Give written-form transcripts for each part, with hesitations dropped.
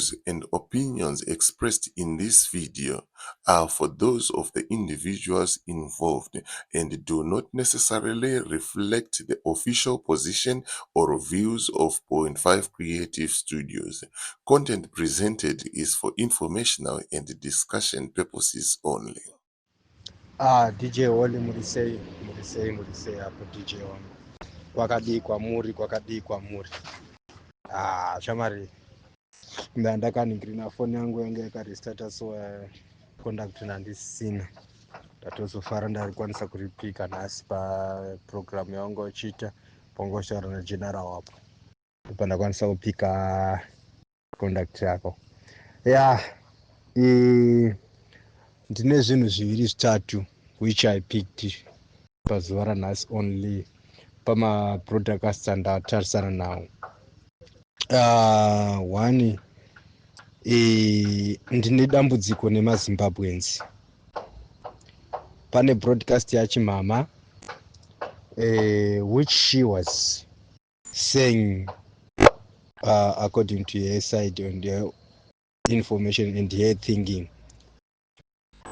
views and opinions expressed in this video are for those of the individuals involved and do not necessarily reflect the official position or views of Point 5 Creative Studios. Content presented is for informational and discussion purposes only. Ah, DJ Holly, muri sei, muri sei, muri sei apo DJ wangu? Kwakadii kwamuri, kwakadii kwamuri? Ah, shamari, ndandakaningirina foni yangu yanga yakarestarta, so contact nandisina. Ndatozofara ndarikwanisa kuripika nhasi paprogramu yawanga uchiita, panga uchitaura nageneral wapo, ndipo ndakwanisa kupika contact yako. Ya, ndine zvinhu zviviri zvitatu which I picked pazuva ranhasi only pamabroadcast andatarisana nawo. One, ndine dambudziko nemaZimbabweans. Pane broadcast yachimama, which she was saying, according to her side and her information and her thinking,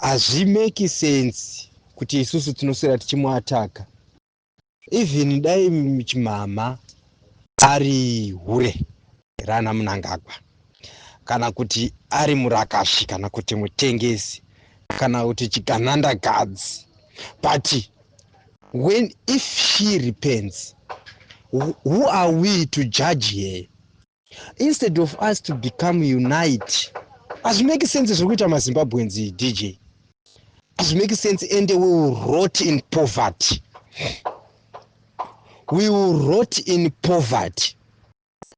hazvimeki sense kuti isusu tinoswera tichimuataka. Even dai Chimama ari hure rana Munangagwa, kana kuti ari murakashi, kana kuti mutengesi, kana kuti chigananda gadzi, but when if she repents, who are we to judge her? Instead of us to become unite, hazvimeki sense zviri kuita maZimbabweans, DJ. Hazvimeki sense, and we will rot in poverty. We will rot in poverty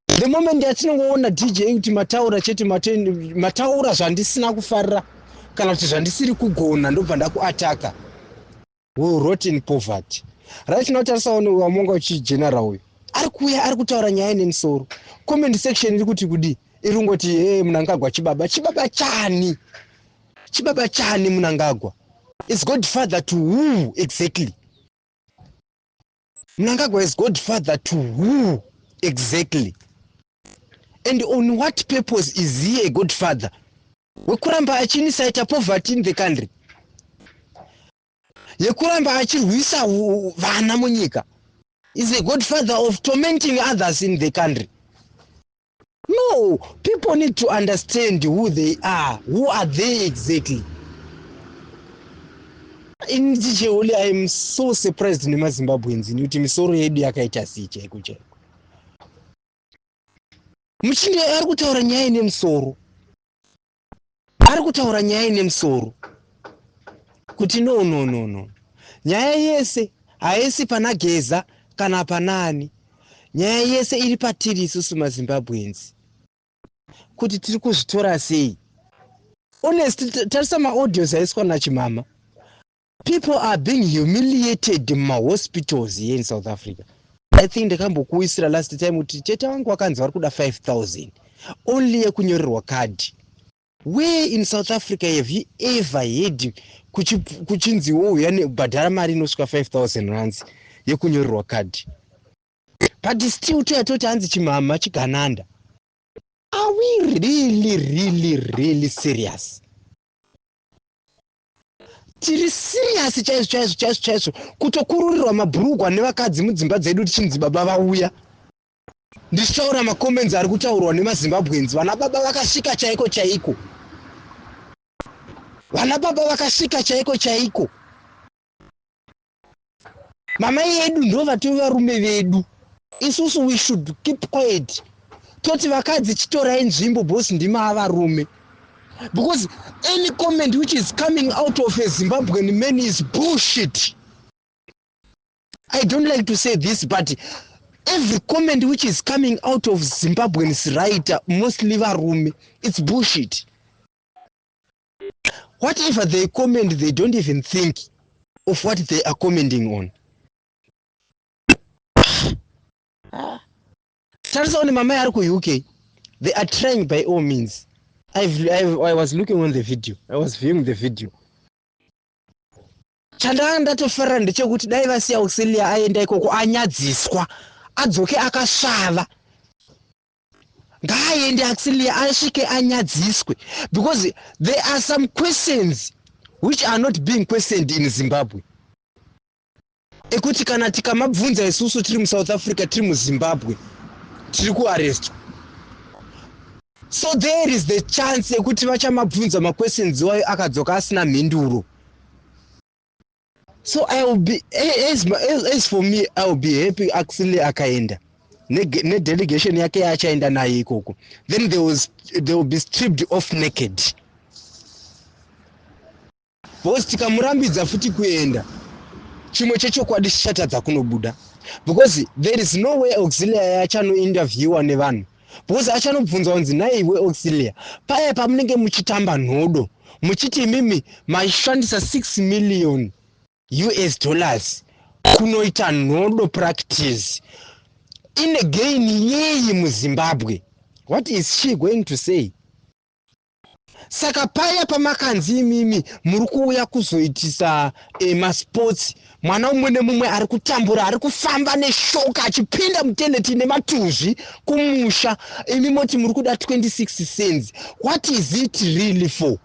the moment yatinongoona, DJ, kuti mataura chete, mataura zvandisina kufarira kana kuti zvandisiri kugona, ndobva ndakuataka. We will rot in poverty. Right now, tarisawo wamonga uchigeneral uyu ari kuuya, ari kutaura nyaya nemusoro. Comment section iri kuti kudi? Iri kungoti, "E, Munangagwa chibaba." Chibaba chani? Chibaba chani? Munangagwa is godfather to who exactly? Munangagwa is godfather to who exactly, and on what purpose is he a godfather? Wekuramba achiincita poverty in the country, yekuramba achirwisa vana munyika? Is a godfather of tormenting others in the country? No, people need to understand who they are. Who are they exactly? Ini, DJ Oli, I am so surprised nemaZimbabweans, nekuti misoro yedu yakaita sei chaiko chaiko. Muchinde ari kutaura nyaya ine musoro, ari kutaura nyaya ine musoro kuti no, no, no, no, nyaya yese haisi pana Geza kana panani. Nyaya yese iri patiri isusu maZimbabweans, kuti tiri kuzvitora sei. Honest, tarisa maaudios aiswa nachimama. People are being humiliated mumahospitals here in South Africa. I think ndakambokuisira last time kuti tete vangu vakanzi vari kuda 5000 only yekunyorerwa kadhi. Where in South Africa have you ever heard kuchinziwo uya nebhadhara mari inosvika 5000 rands yekunyorerwa kadhi? But still toya toti hanzi Chimama chigananda. Are we really, really, really serious? Tiri serious chaizvo chaizvo chaizvo chaizvo kutokururirwa mabhurugwa nevakadzi mudzimba dzedu, tichinzi baba vauya? Ndichitaura macomments ari kutaurwa nemaZimbabweans. Vana baba vakasvika chaiko chaiko, vana baba vakasvika chaiko chaiko. Mamai edu ndo vatove varume vedu. Isusu we should keep quiet, toti vakadzi chitorai nzvimbo, boss, ndima avarume, because any comment which is coming out of a Zimbabwean man is bullshit. I don't like to say this, but every comment which is coming out of Zimbabweans writer, mostly varume, it's bullshit. Whatever they comment, they don't even think of what they are commenting on. Tarisawo nemamai ari kuUK. They are trying by all means. I was looking on the video, I was viewing the video. Chandanga ndatofarira ndechekuti dai vasiya Auxilia aenda ikoko, anyadziswa, adzoke akasvava. Ngaaende Auxilia, asvike anyadziswe, because there are some questions which are not being questioned in Zimbabwe, ekuti kana tikamabvunza isusu tiri muSouth Africa, tiri muZimbabwe, tiri kuarrestwa. So there is the chance yekuti vachamabvunza maquestions iwayo, akadzoka asina mhinduro. So I will be as for me, I will be happy Auxilia akaenda nedelegation yake yaachaenda nayo ikoko. Then they will be stripped off naked, because tikamurambidza futi kuenda, chimwe chechokwadi chichatadza kunobuda, because there is no way Auxilia yachanointerviewa nevanhu, because achanobvunzwa kunzi, "Naiwe Auxilia, paya pamunenge muchitamba nhodo, muchiti imimi maishandisa 6 million US dollars kunoita nhodo practice, ine gain yei muZimbabwe?" What is she going to say? "Saka paya pamakanzi imimi muri kuuya kuzoitisa masports, mwana mumwe nemumwe ari kutambura, ari kufamba neshoka achipinda mutoilet nematuzvi kumusha, imi moti muri kuda 26 cents. What is it really for?"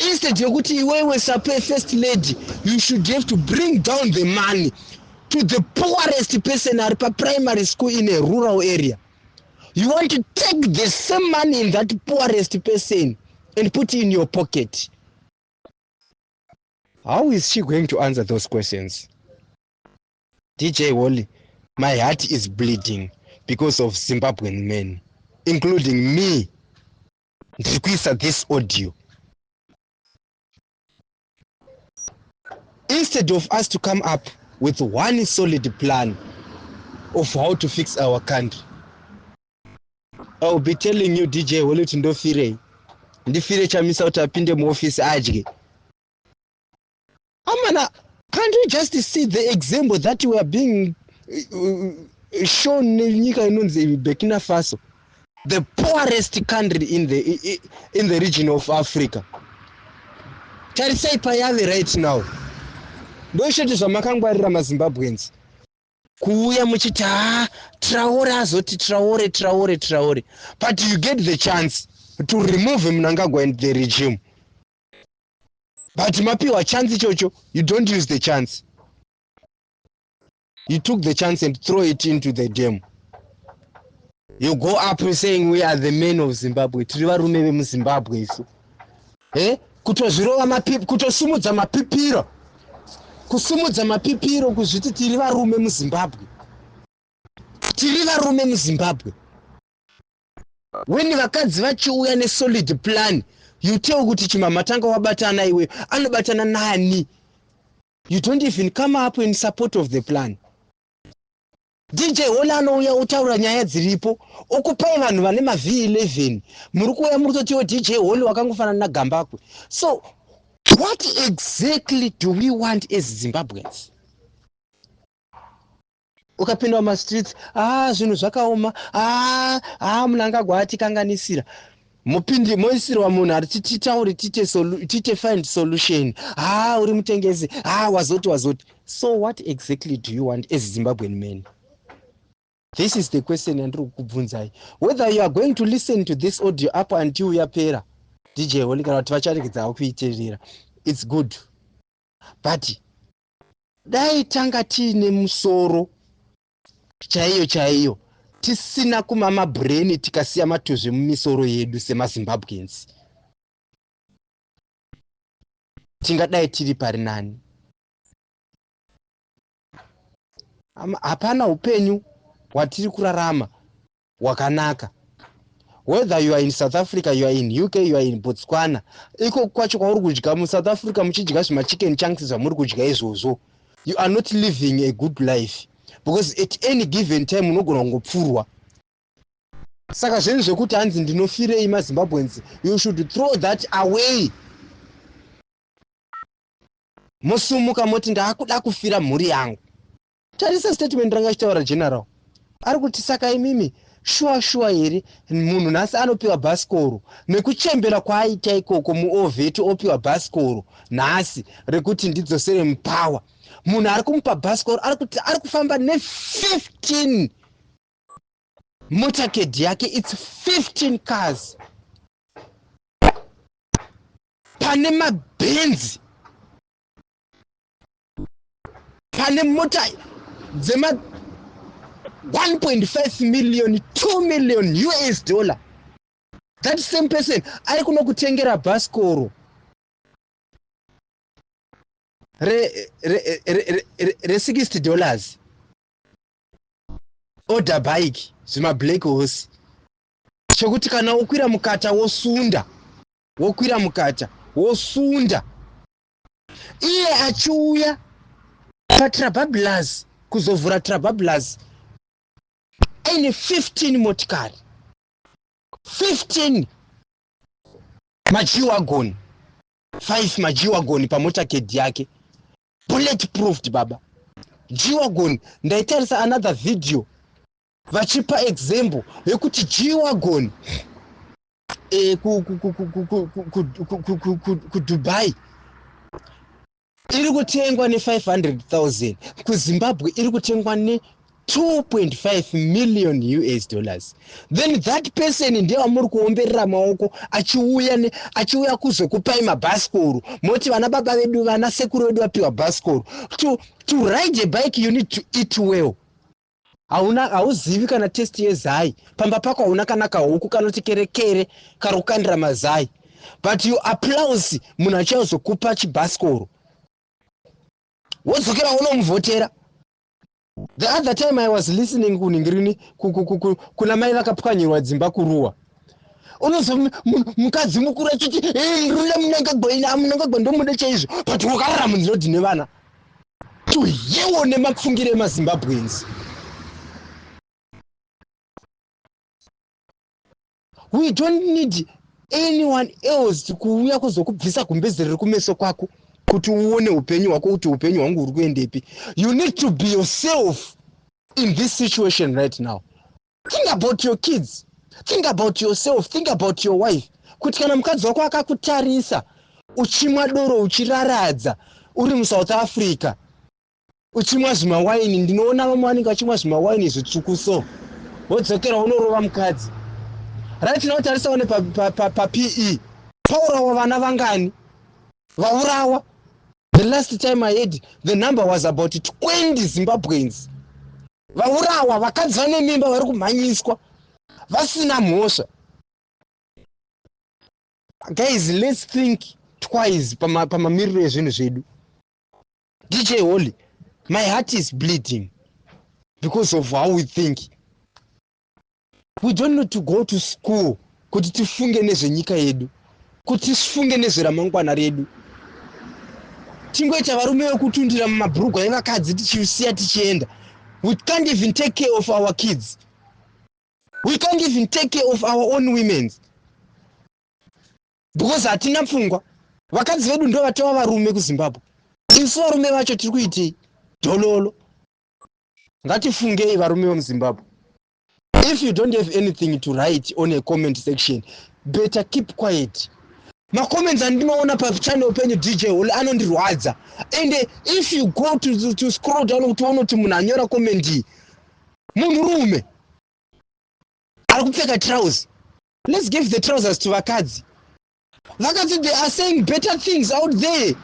Instead yekuti iwewe sape first lady, you should have to bring down the money to the poorest person ari paprimary school in a rural area, you want to take the same money in that poorest person and put it in your pocket. How is she going to answer those questions? DJ Wally, my heart is bleeding because of Zimbabwean men, including me ndiri kuisa this audio. Instead of us to come up with one solid plan of how to fix our country, I will be telling you, DJ Wally, kuti ndofirei? Ndifire Chamisa kuti apinde muofisi adye? Amana, can't you just see the example that we are being shown nenyika inonzi Burkina Faso, the poorest country in the region of Africa? Tarisai payave right now. Ndochete zvamakangwarira maZimbabweans, kuuya muchiti, "Ha, Traore azoti Traore, Traore, Traore," but you get the chance to remove Mnangagwa and the regime, but mapiwa chance ichocho, you don't use the chance. You took the chance and throw it into the dam. You go up saying, "We are the men of Zimbabwe, tiri varume vemuZimbabwe isu." Kutozvirova, kutosumudza mapipiro, kusumudza mapipiro, kuzviti tiri varume muZimbabwe, tiri varume muZimbabwe. When vakadzi vachiuya nesolid plan, you tell kuti, "Chimamatanga wabatana iwe, anobatana nani?" You don't even come up in support of the plan. DJ Hola anouya otaura nyaya dziripo, okupai vanhu vane maV11. Muri kuuya muri kutotiwo DJ Holy wakangofanana naGambakwe. So what exactly do we want as Zimbabweans? Ukapinda mumastreets, ah, zvinhu zvakaoma, ah, ah, Mnangagwa atikanganisira. Mupindi moisirwa munhu ari titaure, tiite find solution. Ah, uri mutengesi, ah, wazoti wazoti. So what exactly do you want as Zimbabwean men? This is the question yandiri kukubvunzai. Whether you are going to listen to this audio up until yapera, DJ Holy, kana kuti vacharegedzawo kuiteerera, it's good, but dai tanga tiine musoro chaiyo chaiyo, tisina kumama brain, tikasiya matuzvi mumisoro yedu semaZimbabweans, tingadai tiri pari nani. Hapana upenyu hwatiri kurarama hwakanaka. Whether you are in South Africa, you are in UK, you are in Botswana, iko kwacho kwauri kudya muSouth Africa, muchidya zvimachicken chunks zvamuri kudya izvozvo, you are not living a good life, because at any given time unogona kungopfurwa. Saka zvinhu zvekuti hanzi ndinofirei, maZimbabweans, you should throw that away. Mosumuka moti, "Ndaakuda kufira mhuri yangu." Tarisa statement ranga chitaura general, ari kuti, "Saka imimi, shuwa shuwa here, munhu nhasi anopiwa bhasikoro nekuchembera kwaaita ikoko muovheti, opiwa bhasikoro nhasi rekuti ndidzosere mupower?" Munhu ari kumupa bhasikoro ari kuti ari kufamba ne15 Motorcade yake, it's 15 cars, pane mabhenzi, pane mota dzema 1.5 million, 2 million US dollar. That same person ari kunokutengera bhasikoro re60 dollars, order bike, zvimablack horse, chekuti kana wokwira mukata wosunda, wokwira mukata wosunda. Iye achiuya paTrabablas kuzovhura Trabablas aine 15 motikari, 15 maG-Wagon, 5 maG-Wagon pamotorcade yake, bullet proofed baba, G-Wagon. Ndaitarisa another video vachipa example yekuti G-Wagon kuDubai iri kutengwa ne500 000, kuZimbabwe iri kutengwa ne2.5 million US dollars. Then that person ndewamuri kuomberera maoko achiuya, achiuya kuzokupai mabhasikoro, moti vana baba vedu, vana sekuru vedu vapiwa bhasikoro. To ride a bike, you need to eat well. Hauna, hauzivi kana taste yezai pamba pako, hauna kana kahuku kanoti kerekere kari kukandira mazai, but you applause munhu achiazokupa chibhasikoro, wodzokera unomuvhotera. The other time I was listening kuningirini kuna mai vakapwanyirwa dzimba kuruwa, unozwa mukadzi mukuru achiti, "Ndinoda Mnangagwa, Mnangagwa ndomuda chaizvo," but wakarara munzira nevana. Tuyewo nemapfungiro emaZimbabweans. We don't need anyone else kuuya kuzokubvisa gumbezi riri kumeso kwako kuti uone upenyu hwako, kuti upenyu hwangu huri kuendepi. You need to be yourself in this situation right now. Think about your kids, think about yourself, think about your wife, kuti kana mukadzi wako akakutarisa uchimwa doro, uchiraradza uri muSouth Africa, uchimwa zvimawaini. Ndinoona vamwe vanenge vachimwa zvimawaini zvitsvuku, so wodzokera unorova mukadzi. Right now, tarisawo nepaPE, paurawa vana vangani vaurawa? The last time I heard, the number was about 20 Zimbabweans vaurawa, vakadzi vane mimba vari kumhanyiswa vasina mhosva. Guys, let's think twice pamamiriro ezvinhu zvedu. DJ Holly, my heart is bleeding because of how we think. We don't need to go to school kuti tifunge nezvenyika yedu, kuti tifunge nezveramangwana redu. Tingoita varume vekutundira mumabhurugwa evakadzi, tichisiya tichienda. We can't even take care of our kids, we can't even take care of our own women because hatina pfungwa. Vakadzi vedu ndo vatova varume kuZimbabwe. Isu varume vacho tiri kuitei? Dhololo. Ngatifungei, varume vemuZimbabwe. If you don't have anything to write on a comment section, better keep quiet. Macomments andinoona pachannel penyu, DJ Hol, anondirwadza. And if you go to scroll down kuti uone kuti munhu anyora comment iyi munhurume ari kupfeka trousers, let's give the trousers to vakadzi. Vakadzi, they are saying better things out there.